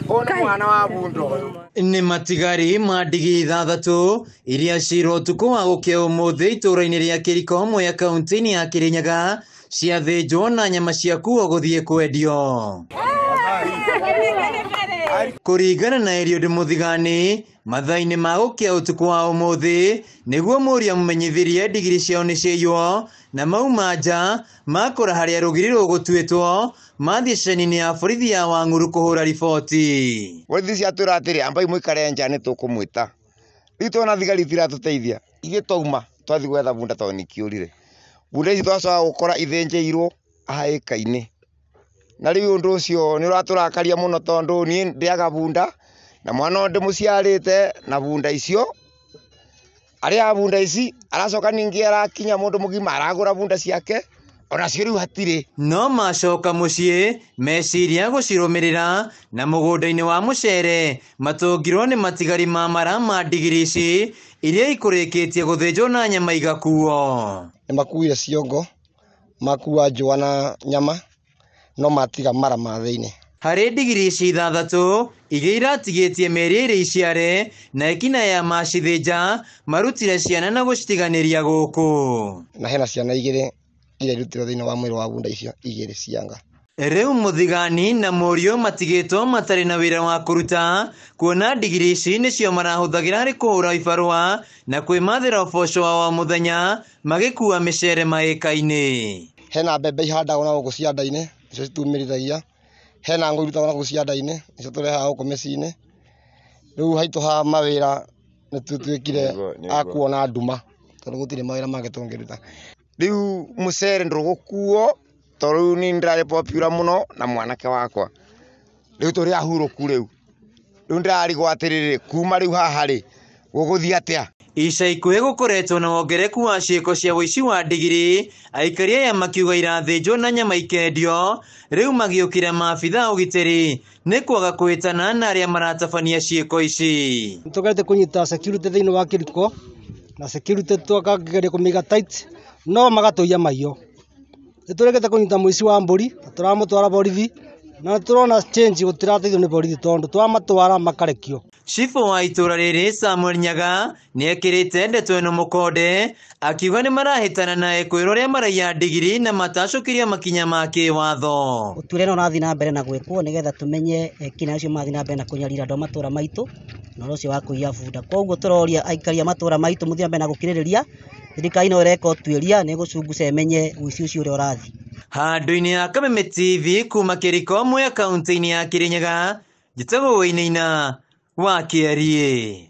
Ũyũ nĩ mwana wa bunda ũyũ. Nĩ matigari ma ndigiri 6 iria cirwo ũtukũ wa gũkĩa ũmũthĩ itũũra-inĩ rĩa Kĩriko Mwea kaunti-inĩ ya Kĩrĩnyaga ciathĩnjwo na nyama ciakuo gũthiĩ kwendio. Kũringana na Eliud Mũthigani, mathaa-inĩ ma gũkĩa ũtukũ wa ũmũthĩ nĩguo mũriũ amũmenyithirie ndigiri ciao nĩciaiywo na mauma nja makora harĩa rũgiri rũgũtuĩtwo mathiĩ ceceni-inĩ ya borithi ya Wang'uru kũhũra riboti. Borithi ciatwĩra atĩrĩ, ambai mũikare nja nĩtũkũmwĩta. Rĩu tuona thigari itiratũteithia, ithuĩ twauma twathiĩ gwetha bunda tondũ nĩkĩũrire. Bunda ici twacoka gũkora ithĩnjĩirwo haha ĩka-inĩ. Na rĩu ũndũ ũcio nĩ ũratũrakaria mũno tondũ niĩ ndĩaga bunda na mwana ũyũ ndĩmũciarĩte na bunda icio. Arĩaga bunda ici aracoka ningĩ arakinya mũndũ mũgima aragũra bunda ciake onacio rĩu hatirĩ. No macoka mũciĩ meciria gũcirũmĩrĩra na mũgũnda-inĩ wa mũcere matũngirwo nĩ matigari ma mara ma ndigiri ici iria ikũrĩkĩtie gũthĩnjwo na nyama igakuo. Nĩ makuire ciongo, makua njũa na nyama, no matiga mara ma thĩinĩ. Harĩ ndigiri ici 6 iria iratigĩtie mĩeri ĩrĩ iciare na ĩkina ya macithĩnja marutire ciana na gũcitiganĩria gũkũ. Na hena ciana 2 iria irutirwo thĩinĩ wa mwĩrĩ wa bunda icio 2 cianga. Rĩu Mũthigani na mũriũ matigĩtwo matarĩ na wĩra wa kũruta kuona ndigiri ici nĩcio marahũthagĩra harĩ kũhũra ibarũa na kwĩmathĩra ũboco wa o mũthenya magĩkua mĩcere maĩka-inĩ. Hena mbembe ihandagwo na gũkũ cianda-inĩ nĩcio citumĩrithagia, hena ngũ irutagwo na gũkũ cianda-inĩ nĩcio tũrehaga gũkũ mĩciĩ-inĩ. Rĩu haitũ ha mawĩra nĩtũtuĩkire a kuona nduma tondũ gũtirĩ mawĩra mangĩ tũngĩruta. Rĩu mũcere ndũgũkuo tondũ rĩu niĩ ndĩrarĩ popular mũno na mwanake wakwa. Rĩu tũrĩ ahurũku rĩu. Rĩu ndĩrarigwo atĩrĩrĩ, kuma rĩu haha rĩ, gũgũthiĩ atĩa? Ica ikuhĩ gũkoretwo na wongerereku wa ciĩko cia ũici wa ndigiri, aikari aya makiuga irathĩnjwo na nyama ikendio, rĩu magĩũkĩra maabitha a ũgitĩri nĩ kwaga kwĩtana na arĩa maratabania ciĩko ici. Nĩtũgerete kũnyita security thĩinĩ wa Kĩriko na security tũkageria kũmĩiga tight no magatũiya maiyo. Nĩtũregete kũnyita mũici wa mbũri na tũramũtwara borithi na tũrona change gũtirateithio nĩ borithi tondũ twamatwara makarekio. Cibũ wa itũũra rĩrĩ Samuel Nyaga nĩekĩrĩte ndeto ĩno mũkonde akiuga nĩmarahĩtana na ekwĩrwo arĩa maraiya ndigiri na matacũkĩrio makinya ma kĩwatho. Ũtuĩria no ũrathiĩ na mbere na gwĩkwo nĩgetha tũmenye ekina acio marathiĩ na mbere na kũnyarira andũ a matũũra maitũ na ũhoro ũcio wa kũiya bunda. Koguo tũroria aikari a matũũra maitũ mũthiĩ na mbere na gũkirĩrĩria, thirikari no ĩreka ũtuĩria nĩ ĩgũcunguca ĩmenye ũici ũcio ũrĩa ũrathiĩ. Handũ-inĩ ha Kameme TV kuma Kĩriko Mwea kaunti-inĩ ya Kĩrĩnyaga, njĩtagwo Wainaina wa Kĩariĩ.